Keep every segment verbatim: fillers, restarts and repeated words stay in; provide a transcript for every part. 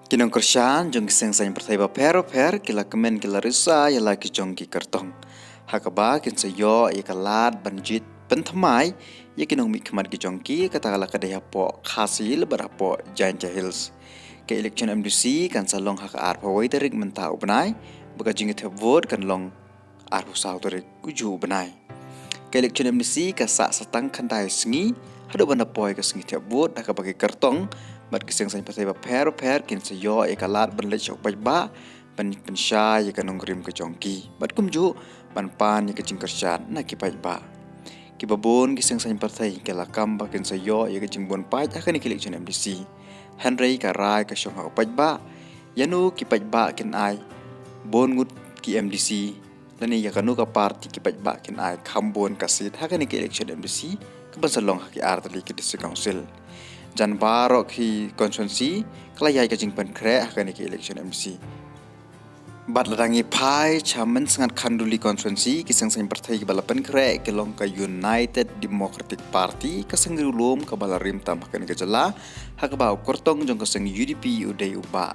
Ki nongkyrshan jong ki seng saiñ pyrthei bapher bapher ki la kmen ki la risa ïa la ki jong ki kyrtong, ha kaba kin sa ïoh ïa ka lad ban jied pynthymmai ïa ki nongmihkhmat ki jong ki, kata ka la ka dei hapoh Khasi bad hapoh Jaintia Hills. Ka election M D C kan sa long ha ka arphew wei tarik mynta u bnai, bad ka jingthep vote kan long arphew saw tarik u juh u bnai. Ka election M D C ka sah sa tang khyndai sngi haduh ban da poi ka sngi thep vote, ha kaba ki kyrtong bad ki seng saiñ pyrthei bapher bapher kin sa ïoh ïa ka lad ban leit sha u paidbah ban pynshai ïa ka nongrim ka jong ki, bad kumjuh ban pan ïa ka jingkyrshan na ki paidbah. Kiba bun ki seng saiñ pyrthei ki la kam ba kin sa ïoh ïa ka jingbun paid ha kane ka election M D C. Hynrei ka rai ka shong ha u paidbah ïa no ki paidbah kin ai bun ngut ki M D C, lane ïa kano ka party ki paidbah kin ai kham bun ka seat ha kane ka election M D C kaban sa long ha ki artylli ki district council. Jan baroh ki constituency ka la ïai ka jingpynkhreh ha kane ka election M D C. Bad lada ngi phai sha Mynsngat Khanduli constituency, ki seng saiñ pyrthei kiba la pynkhreh ki long ka United Democratic Party, ka seng riewlum kaba la rim tam ha kane ka jylla, ha kaba u kyrtong jong ka seng U D P u dei u Bah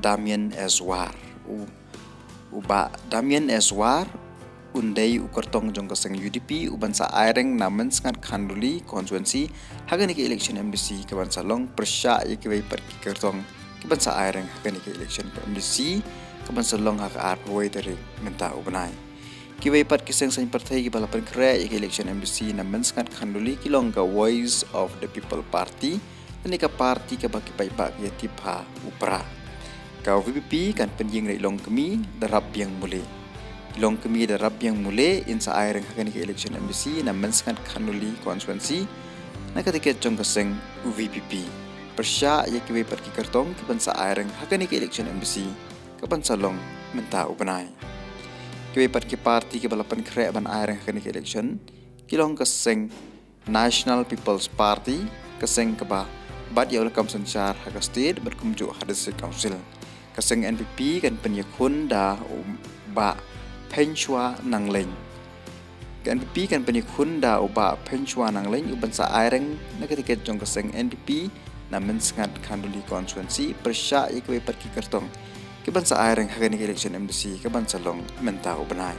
Damian S War. U, u Bah Damian S War un dei u kyrtong jong ka seng U D P uban sa aireng na Mynsngat Khanduli constituency ha kane ka election M D C kaban sa long pyrshah ïa kiwei pat ki kyrtong kiban sa aireng ha kane ka election M D C kaban sa long ha ka arphew wei tarik mynta u bnai. Kiwei pat ki seng saiñ pyrthei kiba la pynkhreh ïa ka election M D C na Mynsngat Khanduli ki long ka Voice of the People Party, lane ka party kaba ki paidbah ki ïa tip ha u Pra. Ka V P P kan pynïeng da i longkmie da Rapbiang Mule. I longkmie da Rapbiang Mule in sa aireng ha kane ka election M D C na Mynsngat Khanduli constituency na ka tiket jong ka seng V P P, pyrshah ïa kiwei pat ki kyrtong kiban sa aireng ha kane ka election M D C kaban sa long mynta u bnai. Kiwei pat ki party kiba la pynkhreh ban aireng ha kane ka election ki long ka seng National People's Party, ka seng kaba bat ïa u lakam synshar ha ka state bad kumjuh ha district council. Ka seng N P P kan pynïakhun da u Bah Pynshwa Nangleiñ. Ka N P P kan pynïakhun da u Bah Pynshwa Nangleiñ uban sa aireng na ka tiket jong ka seng N P P na Mynsngat Khanduli constituency, pyrshah ïa kiwei pat ki kyrtong kiban sa aireng ha kane ka election M D C kaban sa long mynta u bnai.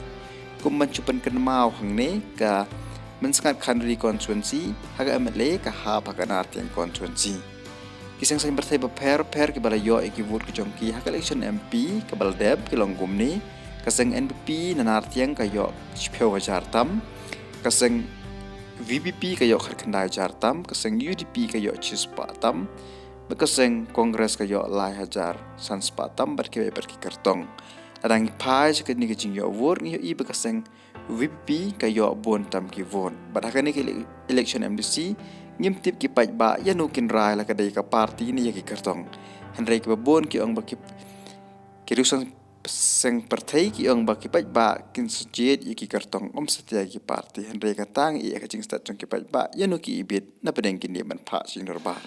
Kum ban shu pynkynmaw hangne, ka Mynsngat Khanduli constituency ha ka M L A ka hap ha ka Nartiang constituency. Ki seng saiñ pyrthei bapher bapher kiba la ïoh ïa ki vote ki jong ki ha ka election M P kaba la dep ki long kumne: ka seng N P P na Nartiang ka ïoh shiphew hajar tam, ka seng V P P ka ïoh khatkhyndai hajar tam, ka seng U D P ka ïoh shispah tam, bad ka seng Congress ka ïoh lai hajar sanspah tam, bad kiwei pat ki kyrtong. Lada ngi phai sha kane ka jingïoh vote ngi ïohi ba ka seng V P P ka ïoh bun tam ki vote. Bad ha kane ka ele-, election M D C ngim tip ki paidbah ïa no kin rai, la ka dei ka party ne ïa ki kyrtong. Hynrei kiba bun ki ong ba ki, ki riew seng, seng pyrthei ki ong ba ki paidbah kin sa jied ïa ki kyrtong, ym satia ïa ki party. Hynrei kata ngi ïa ka jingstad jong ki paidbah ïa no ki ibit na pdeng kine ban phah sha jingdorbar.